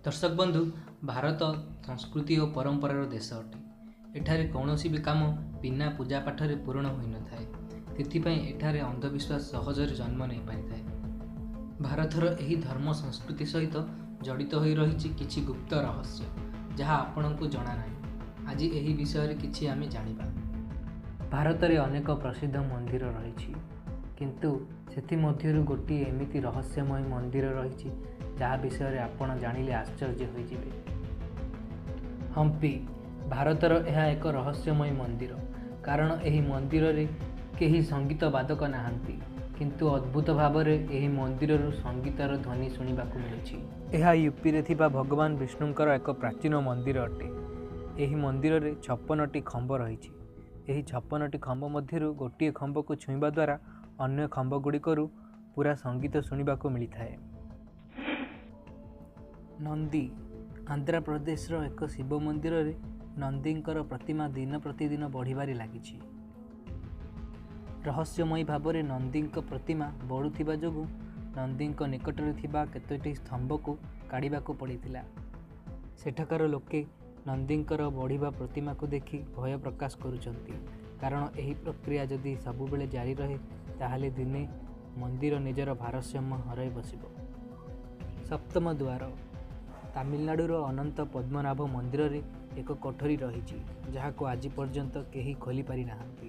ଦର୍ଶକ ବନ୍ଧୁ, ଭାରତ ସଂସ୍କୃତି ଓ ପରମ୍ପରାର ଦେଶ ଅଟେ। ଏଠାରେ କୌଣସି ବି କାମ ବିନା ପୂଜା ପାଠରେ ପୂରଣ ହୋଇନଥାଏ। ସେଥିପାଇଁ ଏଠାରେ ଅନ୍ଧବିଶ୍ୱାସ ସହଜରେ ଜନ୍ମ ନେଇପାରିଥାଏ। ଭାରତର ଏହି ଧର୍ମ ସଂସ୍କୃତି ସହିତ ଜଡ଼ିତ ହୋଇ ରହିଛି କିଛି ଗୁପ୍ତ ରହସ୍ୟ, ଯାହା ଆପଣଙ୍କୁ ଜଣା ନାହିଁ। ଆଜି ଏହି ବିଷୟରେ କିଛି ଆମେ ଜାଣିବା। ଭାରତରେ ଅନେକ ପ୍ରସିଦ୍ଧ ମନ୍ଦିର ରହିଛି, କିନ୍ତୁ ସେଥିମଧ୍ୟରୁ ଗୋଟିଏ ଏମିତି ରହସ୍ୟମୟ ମନ୍ଦିର ରହିଛି, ଯାହା ବିଷୟରେ ଆପଣ ଜାଣିଲେ ଆଶ୍ଚର୍ଯ୍ୟ ହୋଇଯିବେ। ହମ୍ପି ଭାରତର ଏହା ଏକ ରହସ୍ୟମୟ ମନ୍ଦିର, କାରଣ ଏହି ମନ୍ଦିରରେ କେହି ସଙ୍ଗୀତ ବାଦକ ନାହାନ୍ତି, କିନ୍ତୁ ଅଦ୍ଭୁତ ଭାବରେ ଏହି ମନ୍ଦିରରୁ ସଙ୍ଗୀତର ଧ୍ୱନି ଶୁଣିବାକୁ ମିଳୁଛି। ଏହା ୟୁପିରେ ଥିବା ଭଗବାନ ବିଷ୍ଣୁଙ୍କର ଏକ ପ୍ରାଚୀନ ମନ୍ଦିର ଅଟେ। ଏହି ମନ୍ଦିରରେ 56ଟି ଖମ୍ବ ରହିଛି। ଏହି 56ଟି ଖମ୍ବ ମଧ୍ୟରୁ ଗୋଟିଏ ଖମ୍ବକୁ ଛୁଇଁବା ଦ୍ୱାରା ଅନ୍ୟ ଖମ୍ବ ଗୁଡ଼ିକରୁ ପୁରା ସଙ୍ଗୀତ ଶୁଣିବାକୁ ମିଳିଥାଏ। ନନ୍ଦୀ ଆନ୍ଧ୍ରପ୍ରଦେଶର ଏକ ଶିବ ମନ୍ଦିରରେ ନନ୍ଦୀଙ୍କର ପ୍ରତିମା ଦିନ ପ୍ରତିଦିନ ବଢ଼ିବାରେ ଲାଗିଛି। ରହସ୍ୟମୟୀ ଭାବରେ ନନ୍ଦୀଙ୍କ ପ୍ରତିମା ବଢ଼ୁଥିବା ଯୋଗୁଁ ନନ୍ଦୀଙ୍କ ନିକଟରେ ଥିବା କେତୋଟି ସ୍ତମ୍ଭକୁ କାଢ଼ିବାକୁ ପଡ଼ିଥିଲା। ସେଠାକାର ଲୋକେ ନନ୍ଦୀଙ୍କର ବଢ଼ିବା ପ୍ରତିମାକୁ ଦେଖି ଭୟ ପ୍ରକାଶ କରୁଛନ୍ତି, କାରଣ ଏହି ପ୍ରକ୍ରିୟା ଯଦି ସବୁବେଳେ ଜାରି ରହେ, ତାହେଲେ ଦିନେ ମନ୍ଦିର ନିଜର ଭାରସାମ୍ୟ ହରାଇ ବସିବ। ସପ୍ତମ ଦ୍ୱାର ତାମିଲନାଡ଼ୁର ଅନନ୍ତ ପଦ୍ମନାଭ ମନ୍ଦିରରେ ଏକ କୋଠରୀ ରହିଛି, ଯାହାକୁ ଆଜି ପର୍ଯ୍ୟନ୍ତ କେହି ଖୋଲିପାରି ନାହାନ୍ତି।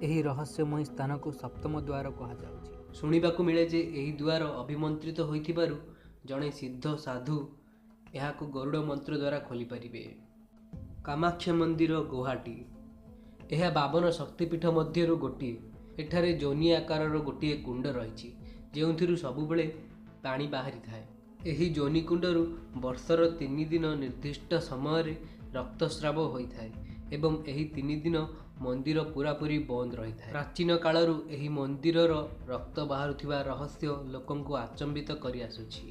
ଏହି ରହସ୍ୟମୟୀ ସ୍ଥାନକୁ ସପ୍ତମ ଦ୍ୱାର କୁହାଯାଉଛି। ଶୁଣିବାକୁ ମିଳେ ଯେ ଏହି ଦ୍ୱାର ଅଭିମନ୍ତ୍ରିତ ହୋଇଥିବାରୁ ଜଣେ ସିଦ୍ଧ ସାଧୁ ଏହାକୁ ଗରୁଡ଼ ମନ୍ତ୍ର ଦ୍ୱାରା ଖୋଲିପାରିବେ। କାମାକ୍ଷା ମନ୍ଦିର, ଗୌହାଟୀ। ଏହା 52 ଶକ୍ତିପୀଠ ମଧ୍ୟରୁ ଗୋଟିଏ। ଏଠାରେ ଯୋନି ଆକାରର ଗୋଟିଏ କୁଣ୍ଡ ରହିଛି, ଯେଉଁଥିରୁ ସବୁବେଳେ ପାଣି ବାହାରିଥାଏ। ଏହି ଯୋନି କୁଣ୍ଡରୁ ବର୍ଷର 3 ଦିନ ନିର୍ଦ୍ଦିଷ୍ଟ ସମୟରେ ରକ୍ତସ୍ରାବ ହୋଇଥାଏ ଏବଂ ଏହି 3 ଦିନ ମନ୍ଦିର ପୂରାପୂରି ବନ୍ଦ ରହିଥାଏ। ପ୍ରାଚୀନ କାଳରୁ ଏହି ମନ୍ଦିରର ରକ୍ତ ବାହାରୁଥିବା ରହସ୍ୟ ଲୋକଙ୍କୁ ଆଚମ୍ବିତ କରିଆସୁଛି।